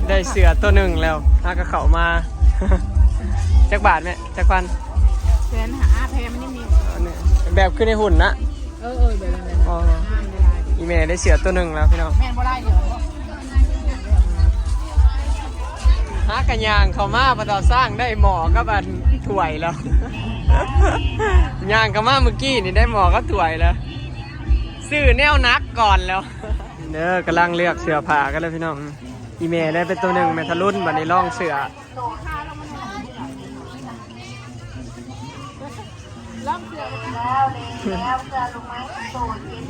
ໄດ້ເສື້ອໂຕໜຶ່ງແລ້ວ ຫາກໍເຂົ້າມາ. ຈັກບາດແມ່? ຈັກພັນ? ແສນຫ້າ ແພງມັນຍັງມີ. ອັນນີ້ແບບຄືໃນຫຸ້ນນະ. ເອີໆ ແບບນັ້ນແຫຼະ. ອໍ ງາມຫຼາຍ. ອີ່ແມ່ໄດ້ເສື້ອໂຕໜຶ່ງແລ້ວພີ່ນ້ອງ. ແມ່ນບໍ່ຫຼາຍດຽວ. ຫາກະຍ່າງເຂົ້າມາ ບັດເອົາຊ້າງໄດ້ໝໍ້ກັບອັນຖ້ວຍແລ້ວ. ຍ່າງເຂົ້າມາມື້ກີ້ນີ້ໄດ້ໝໍ້ກັບຖ້ວຍແລ້ວ. ຊື້ແນວໜັກກ່ອນແລ້ວ. ເດີ ກຳລັງເລືອກເສື້ອຜ້າກັນແລ້ວພີ່ນ້ອງ. ອີ່ແມ່ໄດ້ເປັນໂຕໜຶ່ງ ແມ່ທະລຸນ. ບັດນີ້ລອງເສື້ອ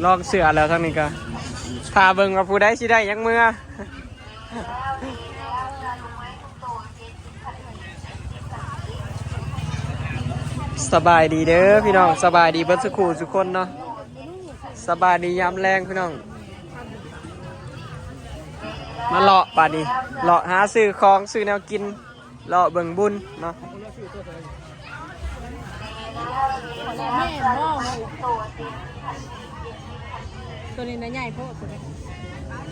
ລອງເສື້ອແລ້ວ ທາງນີ້ກໍຖ້າເບິ່ງວ່າຜູ້ໃດຊິໄດ້ຫຍັງເມືອ. ສະບາຍດີເດີພີ່ນ້ອງ ສະບາຍດີເບິດສູ່ຄູ່ສູ່ຄົນເນາະ. ສະບາຍດີຍາມແລງພີ່ນ້ອງ. ມາເລາະບາດນີ້ ເລາະຫາຊື້ຂອງຊື້ແນວກິນ ເລາະເບິ່ງບຸນເນາະ. ໂຕນີ້ນະໃຫຍ່ໂພດ.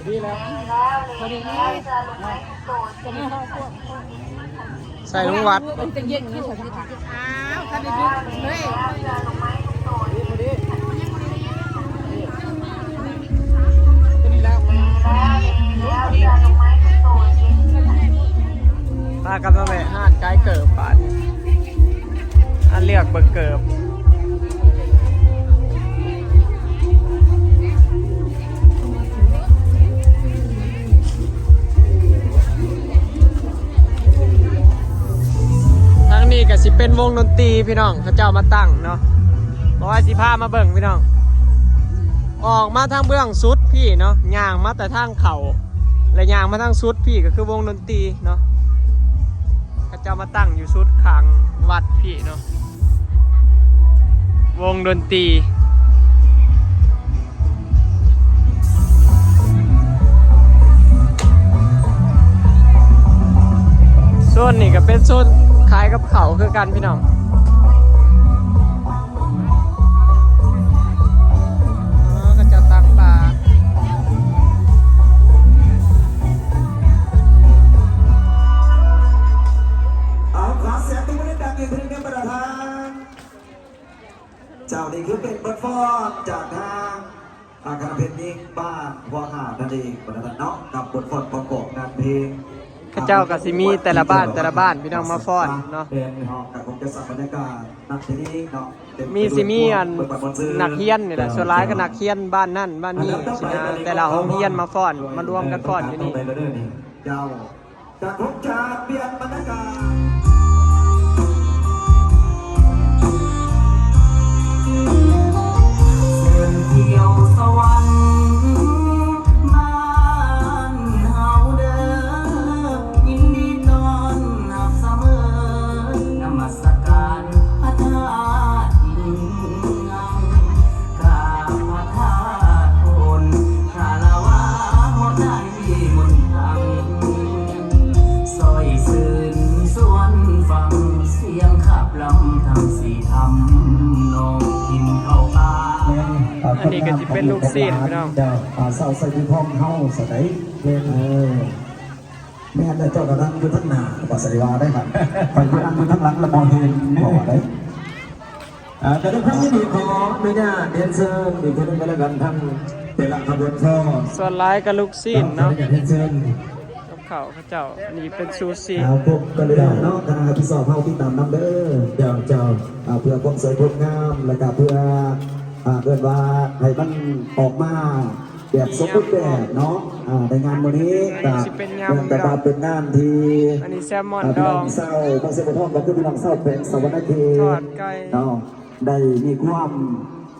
ດີແລ້ວ ພໍດີ ພໍດີ ໃສ່ລົງວັດ. ອ້າວ ຖ້າໄດ້ດຶກເລີຍ ພາກັນມາແວະຮ້ານຂາຍເກີບບາດນີ້. ອັນເລືອກເບິ່ງເກີບ. ທາງນີ້ກໍຊິເປັນວົງດົນຕີພີ່ນ້ອງ ເຂົາເຈົ້າມາຕັ້ງເນາະ. ບໍ່ວ່າຊິພາມາເບິ່ງພີ່ນ້ອງ ອອກມາທາງເບື້ອງສຸດພີ້ເນາະ ຍ່າງມາແຕ່ທາງເຂົ້າ ແລະຍ່າງມາທາງສຸດພີ້ກໍຄືວົງດົນຕີເນາະ. ເຂົາເຈົ້າມາຕັ້ງຢູ່ສຸດຂ້າງວັດພີ້ເນາະ ວົງດົນຕີ. ໂຊນນີ້ກໍເປັນໂຊນຂາຍກັບເຂົ້າຄືກັນພີ່ນ້ອງ. ເຂົາເຈົ້າຕັກປາ. ເອົາ ຂໍສຽງຕົບມືດັງໆອີກເທື່ອໜຶ່ງເດີບັນດາທ່ານ. ເຈົ້າ ນີ້ຄືເປັນບົດຟ້ອນຈາກທາງ ອ່າ ຄະນະເພງຍິງບ້ານຫົວຫາດນັ້ນເອງ ບັນດາທ່ານເນາະ ກັບບົດຟ້ອນປະກອບງານເພງ. ເຂົາເຈົ້າກໍຊິມີແຕ່ລະບ້ານ ແຕ່ລະບ້ານ ພີ່ນ້ອງມາຟ້ອນເນາະ. ແມ່ນເນາະ ກໍຄົງຈະສ້າງບັນຍາກາດນັກເພງເນາະ ມີ ຊິມີອັນນັກຮຽນນີ້ແຫຼະ ສ່ວນຫຼາຍກໍນັກຮຽນບ້ານນັ້ນບ້ານນີ້ຊີ້ນະ ແຕ່ລະໂຮງຮຽນມາຟ້ອນ ມາລວມກັນຟ້ອນຢູ່ນີ້. ເຈົ້າ ຈະພົບຈາກປ່ຽນບັນຍາກາດ ເຊີນທ່ຽວສະຫວັນບ້ານເຮົາເດີ ຍິນດີຕ້ອນຮັບສະເໝີ ນະມັດສະການພະທາດເມືອງ ຂ້າພະທາດໂພນ ຄາລະວາຫົວໃຈມົນຄັງ ຊ່ອຍຊື່ນຊວນຟັງ ສຽງຂັບລຳທັງສີ່ທຳນອງ ກິນເຂົ້າປາ. ອັນນີ້ກໍຊິເປັນລູກຊີ້ນ ພີ່ນ້ອງ ເຈົ້າ ອ່າ ຊາວໄຊພູທອງເຮົາຊະໃດ. ແມ່ນ ເອີ ແມ່ນແລ້ວ ເຈົ້າກໍນັ່ງຢູ່ທາງໜ້າ ວ່າໃສວ່າໄດ້ຫັ້ນ ຂ້ອຍໄປນັ່ງຢູ່ທາງຫຼັງລະບໍ່ເຫັນ ບໍ່ໄດ້. ອ່າ ກໍດ້ວຍຄວາມຍິນດີ ຂໍອະນຸຍາດຮຽນເຊີນອີກເທື່ອໜຶ່ງກໍແລ້ວກັນ ທັງແຕ່ລະຂະບວນຟ້ອນ ສ່ວນຫຼາຍກໍລູກຊີ້ນເນາະ ຂໍອະນຸຍາດຮຽນເຊີນ ກັບເຂົ້າເຂົາເຈົ້າ ອັນນີ້ເປັນຊູຊິ ອ່າ ພົບກັນເລີຍເນາະ ຄະນະຮັບຜິດຊອບເຮົາຕິດຕາມນຳເດີ ເຈົ້າ ເຈົ້າ ອ່າ ເພື່ອຄວາມສວຍຄວາມງາມ ແລ້ວກໍເພື່ອ ອ່າ ເອີ້ນວ່າໃຫ້ມັນອອກມາ ແບບສົມບູນແບບເນາະ ອ່າ ໃນງານມື້ນີ້ ອັນນີ້ກໍ ຊິເປັນຍຳ ເນື່ອງຈາກວ່າເປັນງານທີ່ ອັນນີ້ແຊລມອນ ອ່າ ດອງ ພີ່ນ້ອງຊາວເມືອງໄຊພູທອງ ກໍຄືພີ່ນ້ອງຊາວແຂວງສະຫວັນນະເຂດ ທອດໄກ່ ເນາະ ໄດ້ມີຄວາມ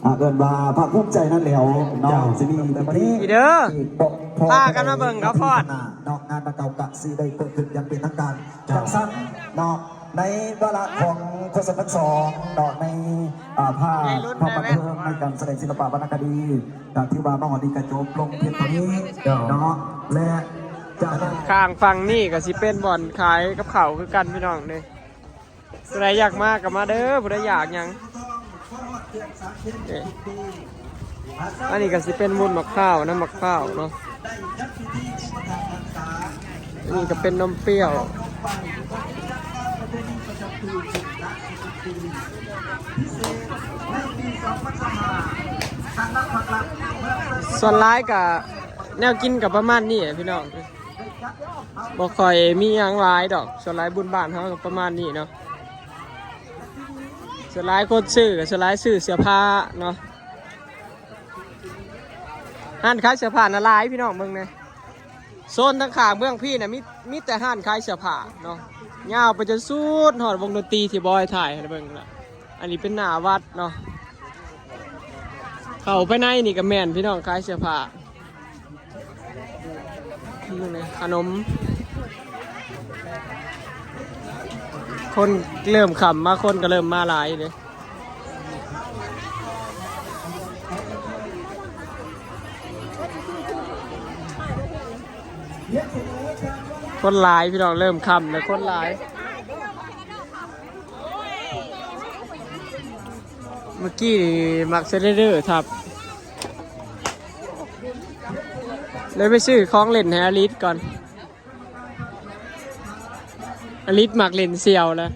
ອ່າ ເອີ້ນວ່າພາກພູມໃຈນັ້ນແຫຼ້ວເນາະ ເຈົ້າ ຊິມີພິທີ ນີ້ເດີ ທີ່ບໍ່ ພາກັນມາເບິ່ງເຂົາຟ້ອນເນາະ ງານດັ່ງກ່າວກະຊິໄດ້ເປີດຂຶ້ນຢ່າງເປັນທາງການ ເຈົ້າ ຈັ່ງຊັ້ນເນາະ ໃນວາລະຂອງໂຄສົກທັງສອງເນາະ ໃນ ອ່າ ພາກ ພາກບັນເທີງ ໃນການສະແດງສິລະປະວັນນະຄະດີ ກໍຖືວ່າມາຮອດນີ້ກໍຈົບລົງພຽງເທົ່ານີ້ເນາະ ແລະຈາກນັ້ນ ຂ້າງຝັ່ງນີ້ກໍຊິເປັນບ່ອນຂາຍກັບເຂົ້າຄືກັນ ພີ່ນ້ອງເດ້. ຜູ້ໃດຢາກມາກໍມາເດີ ຜູ້ໃດຢາກຫຍັງ. ເອີ ອັນນີ້ກໍຊິເປັນວຸ້ນໝາກພ້າວ ນ້ຳໝາກພ້າວເນາະ. ນີ້ກໍເປັນນົມປ່ຽວ. ສ່ວນຫຼາຍກໍແນວກິນກໍປະມານນີ້ແຫຼະພີ່ນ້ອງ, ບໍ່ຄ່ອຍມີຫຍັງຫຼາຍດອກ. ສ່ວນຫຼາຍບຸນບ້ານເຮົາກໍປະມານນີ້ເນາະ, ສ່ວນຫຼາຍຄົນຊື້ກໍສ່ວນຫຼາຍຊື້ເສື້ອຜ້າເນາະ. ຮ້ານຂາຍເສື້ອຜ້ານະຫຼາຍພີ່ນ້ອງ, ເບິ່ງແດ່ ໂຊນທາງຂ້າງເບື້ອງພີ້ນະ ມີ ມີແຕ່ຮ້ານຂາຍເສື້ອຜ້າເນາະ, ຍາວໄປຈົນສຸດຮອດວົງດົນຕີທີ່ບອຍຖ່າຍໃຫ້ເບິ່ງນະ. ອັນນີ້ເປັນໜ້າວັດເນາະ, ເຂົ້າໄປໃນນີ້ກໍແມ່ນພີ່ນ້ອງ, ຂາຍເສື້ອຜ້າ ຂະໜົມ. ຄົນເລີ່ມຄ່ຳມາ ຄົນກໍເລີ່ມມາຫຼາຍເດ້. ຄົນຫຼາຍພີ່ນ້ອງ, ເລີ່ມຄ່ຳແລ້ວ ຄົນຫຼາຍ. ເມື່ອກີ້ນີ້ມັກສະໄລເດີທັບ, ເລີຍໄປຊື້ຂອງຫຼິ້ນໃຫ້ອາລິດກ່ອນ. ອາລິດມັກຫຼິ້ນສ່ຽວແຫຼະ.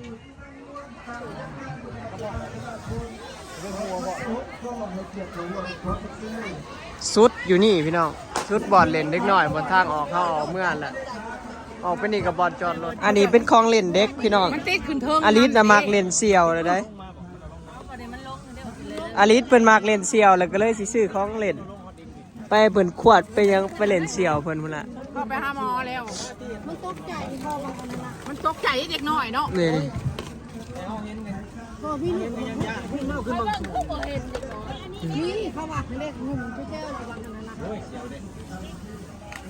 ສຸດຢູ່ນີ້ພີ່ນ້ອງ, ສຸດບ່ອນຫຼິ້ນເດັກນ້ອຍ, ບ່ອນທາງອອກເຮົາອອກເມືອຫັ້ນແຫຼະ. ອອກໄປນີ້ກໍບ່ອນຈອດລົດ. ອັນນີ້ເປັນຂອງຫຼິ້ນເດັກພີ່ນ້ອງ, ມັນຕິດຂຶ້ນເທິງ. ອາລິດນະມັກຫຼິ້ນສ່ຽວແລ້ວໃດ. ອາລິດເພິ່ນມັກຫຼິ້ນສ່ຽວ ແລ້ວກໍເລີຍຊິຊື້ຂອງຫຼິ້ນ. ໄປເພິ່ນຂວດໄປຫຍັງ ໄປຫຼິ້ນສ່ຽວເພິ່ນພຸ້ນລະ. ເຂົາໄປຫາໝໍແລ້ວ. ມັນຕົກໃຈບໍ່ ມັນອັນນັ້ນນະ ມັນຕົກໃຈເດັກນ້ອຍເນາະ. ນີ້ ບໍ່ມີລູກ ນີ້ເຂົາວ່າເດັກໜຸ່ມໄປເຈີຢູ່ວ່າອັນນັ້ນນະ.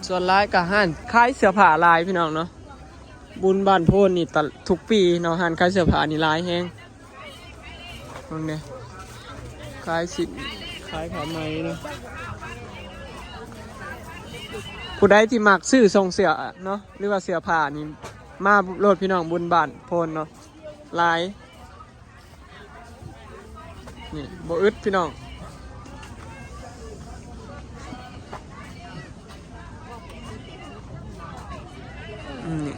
ສ່ວນຫຼາຍກໍຮ້ານຂາຍເສື້ອຜ້າຫຼາຍພີ່ນ້ອງເນາະ, ບຸນບ້ານໂພນນີ້ຕະ ທຸກປີເນາະ, ຮ້ານຂາຍເສື້ອຜ້ານີ້ຫຼາຍແຮງ. ເບິ່ງແດ່ ຂາຍສິ້ນ ຂາຍຜ້າໄໝເນາະ. ຜູ້ໃດທີ່ມັກຊື້ສົ່ງເສື້ອເນາະ ຫຼືວ່າເສື້ອຜ້ານີ້ ມາໂລດພີ່ນ້ອງ, ບຸນບ້ານໂພນເນາະ ຫຼາຍ. ນີ້ ບໍ່ອຶດພີ່ນ້ອງ. ອືມ ນີ້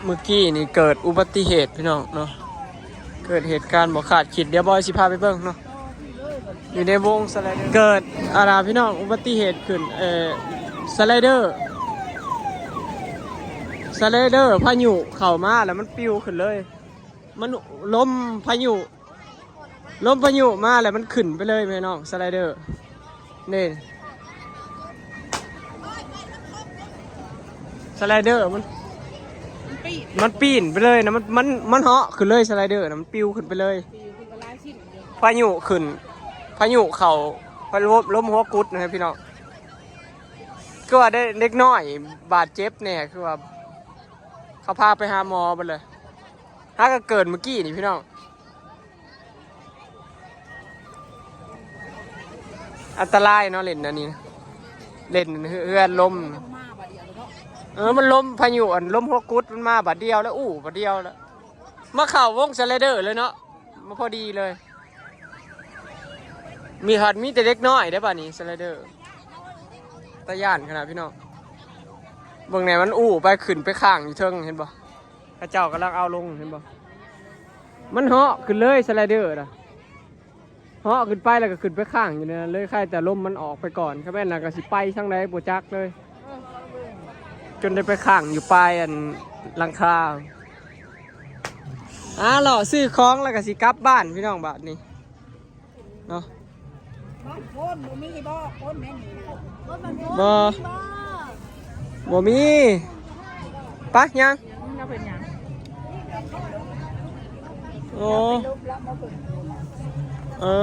ເມື່ອກີ້ນີ້ເກີດອຸບັດຕິເຫດພີ່ນ້ອງເນາະ, ເກີດເຫດການບໍ່ຄາດຄິດ. ດຽວບອຍຊິພາໄປເບິ່ງເນາະ, ຢູ່ໃນວົງສະໄລເດີ ເກີດ ອາ ພີ່ນ້ອງ ອຸບັດຕິເຫດຂຶ້ນ. ເອີ ສະໄລເດີ ສະໄລເດີພາຍຸເຂົ້າມາແລ້ວມັນປິວຂຶ້ນເລີຍ. ມັນລົມພາຍຸ ລົມພາຍຸມາແລ້ວມັນຂຶ້ນໄປເລີຍແມ່ນ້ອງ, ສະໄລເດີ ນີ້ ສະໄລເດີມັນ ມັນປີນໄປເລີຍນະ, ມັນ ມັນ ມັນເຫາະຂຶ້ນເລີຍ, ສະໄລເດີນະ ມັນປິວຂຶ້ນໄປເລີຍ. ພາຍຸຂຶ້ນ ພາຍຸເຂົ້າ ພາຍຸລົມຫົວກຸດນະພີ່ນ້ອງ. ຄືວ່າໄດ້ເດັກນ້ອຍບາດເຈັບແດ່, ຄືວ່າເຂົາພາໄປຫາໝໍເບິດເລີຍ. ຫາກໍເກີດມື້ກີ້ນີ້ພີ່ນ້ອງ. ອັນຕະລາຍເນາະ ຫຼິ້ນອັນນີ້ນະ, ຫຼິ້ນເຮືອ ເຮືອລົມ. ເອີ ມັນລົມພາຍຸ ອັນລົມຫົວກຸດ ມັນມາບາດດຽວແລ້ວ ອູ້ ບາດດຽວແລ້ວ ມາເຂົ້າວົງສະໄລເດີເລີຍເນາະ, ມາພໍດີເລີຍ. ມີ ຮອດມີແຕ່ເດັກນ້ອຍເດ້ບາດນີ້ ສະໄລເດີ. ຕາຢ້ານຂະໜາດພີ່ນ້ອງ. ເບິ່ງແດ່ ມັນອູ້ໄປ ຂຶ້ນໄປຄ້າງຢູ່ເທິງ ເຫັນບໍ່? ເຂົາເຈົ້າກຳລັງເອົາລົງ ເຫັນບໍ່? ມັນເຫາະຂຶ້ນເລີຍ ສະໄລເດີນະ, ເຫາະຂຶ້ນໄປແລ້ວກໍຂຶ້ນໄປຄ້າງຢູ່ໃນນັ້ນເລີຍ. ໃຄແຕ່ລົມມັນອອກໄປກ່ອນ, ຄັນແມ່ນລະກໍຊິໄປທາງໃດບໍ່ຈັກເລີຍ, ຈົນໄດ້ໄປຄ້າງຢູ່ປາຍອັນຫຼັງຄາ. ອ່າ ເລາະຊື້ຂອງແລ້ວກໍຊິກັບບ້ານ ພີ່ນ້ອງ, ບາດນີ້ ເນາະ. ບ້ານໂພນບໍ່ມີບໍ່? ຄົນແມ່ນນີ້ນະ ບໍ່ ບໍ່ມີ. ໄປ ຍ່າງ ລາວເປັນຫຍັງ? ໂອ້ ເອີ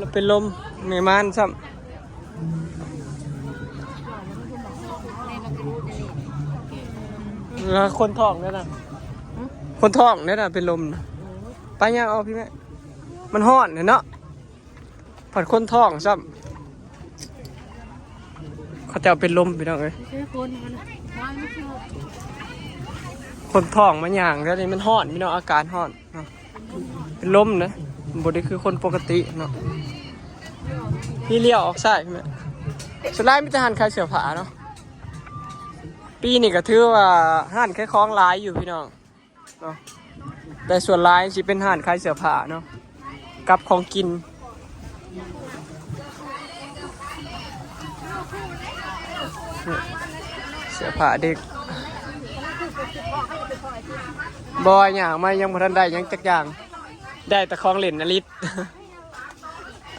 ລາວເປັນລົມ ແມ່ມານຊ້ຳ. ລາວຄົນທ້ອງເດ້ນະ ຄົນທ້ອງເດ້ນະ ເປັນລົມນະ. ໄປ ຍ່າງອອກພີ້ແມ່. ມັນຮ້ອນແຫຼະເນາະ, ພັດຄົນທ້ອງຊ້ຳ. ເຂົາເຈົ້າເປັນລົມ ພີ່ນ້ອງເອີຍ. ຄົນທ້ອງມາຍ່າງແຖວນີ້ມັນຮ້ອນ ພີ່ນ້ອງ, ອາກາດຮ້ອນເນາະ, ເປັນລົມນະ, ບໍ່ໄດ້ຄືຄົນປົກກະຕິເນາະ. ມີລ້ຽວອອກຊ້າຍແມ່ນ. ສ່ວນຫຼາຍມີແຕ່ຮ້ານຂາຍເສື້ອຜ້າເນາະ. ປີນີ້ກໍຖືວ່າຮ້ານຂາຍຂອງຫຼາຍຢູ່ພີ່ນ້ອງເນາະ, ແຕ່ສ່ວນຫຼາຍຊິເປັນຮ້ານຂາຍເສື້ອຜ້າເນາະ ກັບຂອງກິນ. ເສື້ອຜ້າເດັກ ບໍ່ ຍ່າງມາຍັງບໍ່ທັນໄດ້ຫຍັງຈັກຢ່າງ, ໄດ້ແຕ່ຂອງຫຼິ້ນອະລິດ.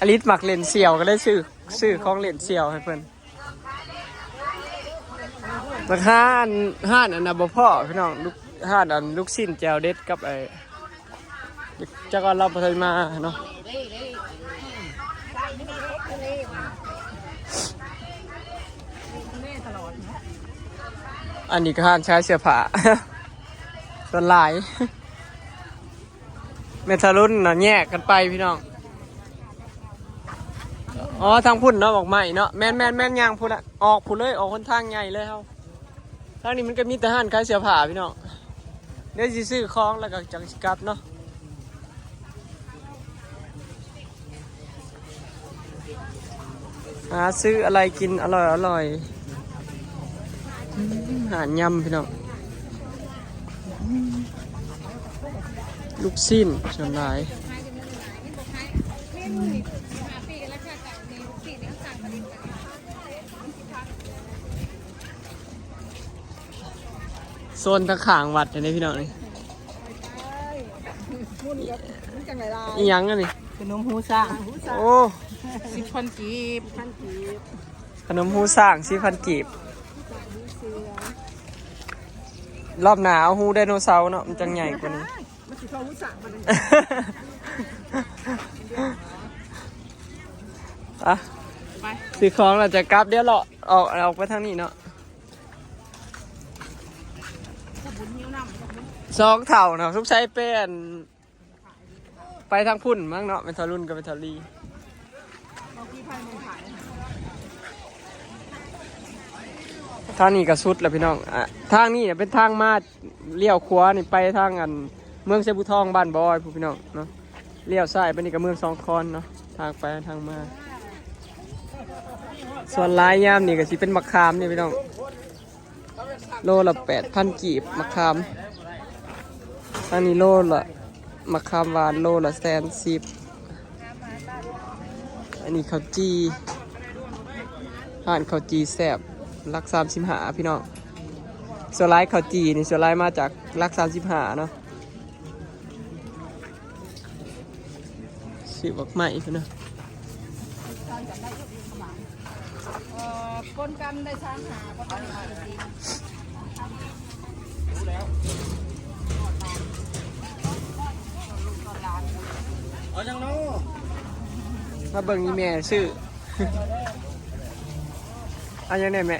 ອະລິດມັກຫຼິ້ນສ່ຽວ ກໍເລີຍຊື້ ຊື້ຂອງຫຼິ້ນສ່ຽວໃຫ້ເພິ່ນ. ແລ້ວຮ້ານ ຮ້ານອັນນັ້ນບໍ່ພໍພີ່ນ້ອງ, ລູກ ຮ້ານອັນລູກຊີ້ນແຈ່ວເດັດກັບໄອ້ ຈັກວ່າລາວບໍ່ໄດ້ມາເນາະ. ອັນນີ້ກໍຮ້ານຂາຍເສື້ອຜ້າ ສ່ວນຫຼາຍ. ແມ່ທາລຸນນະແຍກກັນໄປພີ່ນ້ອງ. ອໍ ທາງພຸ້ນເນາະ ໝາກໄມ້ເນາະ. ແມ່ນໆໆ ຍ່າງພຸ້ນລະ ອອກພຸ້ນເລີຍ, ອອກຫົນທາງໃຫຍ່ເລີຍເຮົາ. ທາງນີ້ມັນກໍມີແຕ່ຮ້ານຂາຍເສື້ອຜ້າພີ່ນ້ອງ. ດຽວຊິຊື້ຂອງແລ້ວກໍຈັ່ງຊິກັບເນາະ. ຫາຊື້ອະໄລກິນອະລ່ອຍໆ. ອືມ ຮ້ານຍຳພີ່ນ້ອງ, ລູກຊີ້ນສ່ວນຫຼາຍ. ໂຊນທາງຂ້າງວັດນີ້ພີ່ນ້ອງນີ້. ມັນຈັ່ງຫຼາຍໆ ອີ່ຫຍັງອັນນີ້? ຂະໜົມຫູຊ້າງ. ໂອ້ ສິບພັນກີບ. ຂະໜົມຫູຊ້າງ ສິບພັນກີບ. ລອບໜ້າເອົາຫູໄດໂນເສົາເນາະ, ມັນຈັ່ງໃຫຍ່ກວ່ານີ້. ມັນຊິເຂົ້າຫູຊ້າງບັດນີ້. ໄປ ຊື້ຂອງແລ້ວຈະກັບ. ດຽວເລາະອອກ ອອກໄປທາງນີ້ເນາະ. ສອງເຖົ້ານະ ສົງໄສໄປອັນ ໄປທາງພຸ້ນມັ້ງເນາະ, ແມ່ນເຖົ້າລຸນກັບແມ່ນເຖົ້າລີ. ທາງນີ້ກໍສຸດແລ້ວພີ່ນ້ອງ. ອ່າ ທາງນີ້ເປັນທາງມາ, ລ້ຽວຂວານີ້ໄປທາງອັນເມືອງໄຊບູທອງ ບ້ານບອຍພຸ້ນພີ່ນ້ອງເນາະ, ລ້ຽວຊ້າຍໄປນີ້ກໍເມືອງສອງຄອນເນາະ, ທາງໄປທາງມາ. ສ່ວນຫຼາຍຍາມນີ້ກໍຊິເປັນໝາກຂາມນີ້ພີ່ນ້ອງ. ໂລລະແປດພັນກີບໝາກຂາມ. ອັນນີ້ໂລລະ ໝາກຂາມຫວານໂລລະແສນສິບ. ອັນນີ້ເຂົ້າຈີ່, ຮ້ານເຂົ້າຈີ່ແຊບ ຫຼັກສາມສິບຫ້າພີ່ນ້ອງ. ສ່ວນຫຼາຍເຂົ້າຈີ່ນີ້ ສ່ວນຫຼາຍມາຈາກຫຼັກສາມສິບຫ້າເນາະ. ຊື້ໝາກໄມ້ພຸ້ນນະ. ເອີ ຄົນກຳໄດ້ຊາວຫ້າ ຄົນກຳໄດ້ສີ່ສິບ. ເອົາຫຍັງເນາະ? ມາເບິ່ງອີ່ແມ່ຊື້. ເອົາຫຍັງແດ່ແມ່?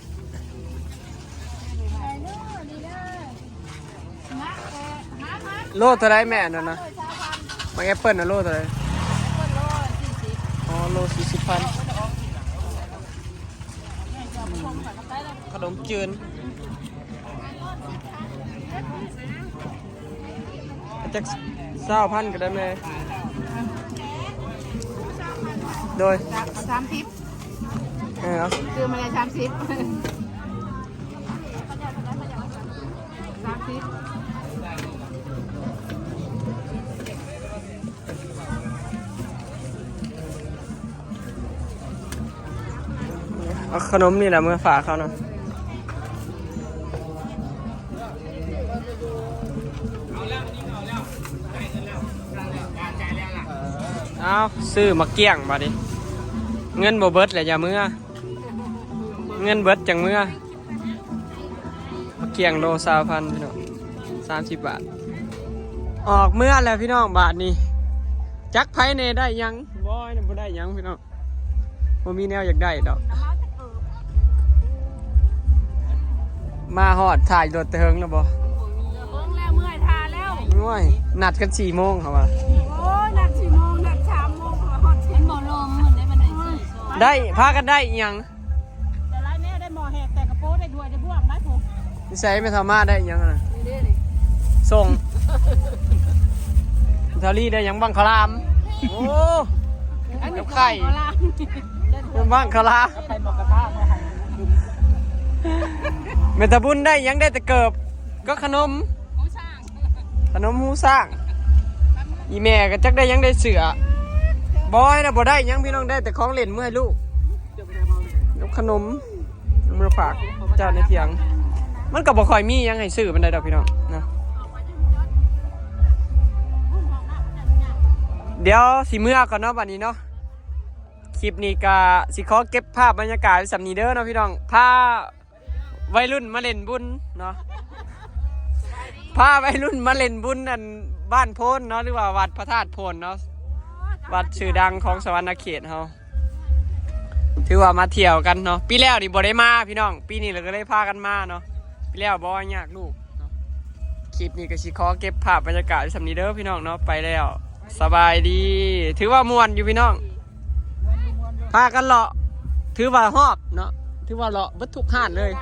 ໂລເທົ່າໃດແມ່ ອັນນັ້ນນະ? ໝາກແອັບເປິ້ນນະ ໂລເທົ່າໃດ? ອໍ ໂລສີ່ສິບພັນ. ຂະໜົມຈືນ ຈັກຊາວພັນກໍໄດ້ແມ່. ໂດຍ ສາມສິບ. ເອີ ເອົາ ຊື້ມາແລ້ວສາມສິບ ສາມສິບ. ເອົາຂະໜົມນີ້ແຫຼະເມືອຝາກເຂົານະ. ເອົາ ຊື້ໝາກກ້ຽງບາດນີ້. ເງິນບໍ່ເບິດແຫຼະ ຢ່າເມືອ, ເງິນເບິດຈັ່ງເມືອ. ໝາກກ້ຽງໂລຊາວພັນພີ່ນ້ອງ ສາມສິບບາດ. ອອກເມືອແລ້ວພີ່ນ້ອງ ບາດນີ້ ຈັກໃຜແດ່ໄດ້ຫຍັງ. ບໍ່ ບໍ່ໄດ້ຫຍັງພີ່ນ້ອງ. ບໍ່ມີແນວຢາກໄດ້ດອກ. ມາຮອດ ຖ້າຢູ່ລົດແຕ່ເຫິງແລ້ວບໍ່? ເບິ່ງແລ້ວເມື່ອຍ ຖ້າແລ້ວ. ໂອ້ຍ ນັດກັນສີ່ໂມງເຂົາວ່າ. ໂອ້ຍ ນັດສີ່ໂມງ ນັດສາມໂມງ ເຂົາວ່າຮອດສີ່ໂມງ. ມັນບໍ່ລົງ ມັນໄດ້ ມັນໄດ້ ໄດ້ ພາກັນໄດ້ອີ່ຫຍັງ? ແຕ່ລະແນວ ໄດ້ໝໍ້ແຮກ ແຕ່ກະໂປ ໄດ້ຖ້ວຍ ໄດ້ບ່ວງ ໄດ້ຜູ້. ໃສແມ່ເຖົ້າມາໄດ້ຫຍັງນະ? ນີ້ເດ້ນີ້ ສົ່ງ. ເຖົ້າລີໄດ້ຫຍັງ? ບັ້ງຄະລາມ. ໂອ້ ອັນນີ້ ກັບໄຂ່ ບັ້ງຄະລາມ ໄດ້ ມັງຄະລາ ແມ່ຕາບຸນໄດ້ຫຍັງ? ໄດ້ແຕ່ເກີບກັບຂະໜົມ ຂະໜົມຫູຊ້າງ. ອີ່ແມ່ກໍຈັກໄດ້ຫຍັງ? ໄດ້ເສື້ອ. ບອຍນະບໍ່ໄດ້ຫຍັງພີ່ນ້ອງ ໄດ້ແຕ່ຂອງຫຼິ້ນເມືອໃຫ້ລູກ ກັບຂະໜົມ ເມືອຝາກເຈົ້າໃນຖຽງ. ມັນກໍບໍ່ຄ່ອຍມີຫຍັງໃຫ້ຊື້ປານໃດດອກພີ່ນ້ອງນະ. ດຽວຊິເມືອກ່ອນເນາະ ບັດນີ້ເນາະ. ຄລິບນີ້ກະຊິຂໍເກັບພາບບັນຍາກາດໄວ້ສ່ຳນີ້ເດີເນາະພີ່ນ້ອງ. ພາໄວລຸ້ນມາຫຼິ້ນບຸນເນາະ ພາໄວລຸ້ນມາຫຼິ້ນບຸນ ອັນ ບ້ານໂພນເນາະ ຫຼືວ່າວັດພະທາດໂພນເນາະ ວັດຊື່ດັງຂອງສະຫວັນນະເຂດເຮົາ. ຖືວ່າມາທ່ຽວກັນເນາະ. ປີແລ້ວນີ້ບໍ່ໄດ້ມາພີ່ນ້ອງ ປີນີ້ລະກໍເລີຍພາກັນມາເນາະ. ປີແລ້ວບໍ່ວ່າຍາກລູກເນາະ. ຄລິບນີ້ກໍຊິຂໍເກັບພາບບັນຍາກາດໄວ້ສ່ຳນີ້ເດີພີ່ນ້ອງເນາະ. ໄປແລ້ວ ສະບາຍດີ. ຖືວ່າມ່ວນຢູ່ພີ່ນ້ອງ ພາກັນເລາະ ຖືວ່າຮອບເນາະ ຖືວ່າເລາະເບິດທຸກຮ້ານເລີຍ.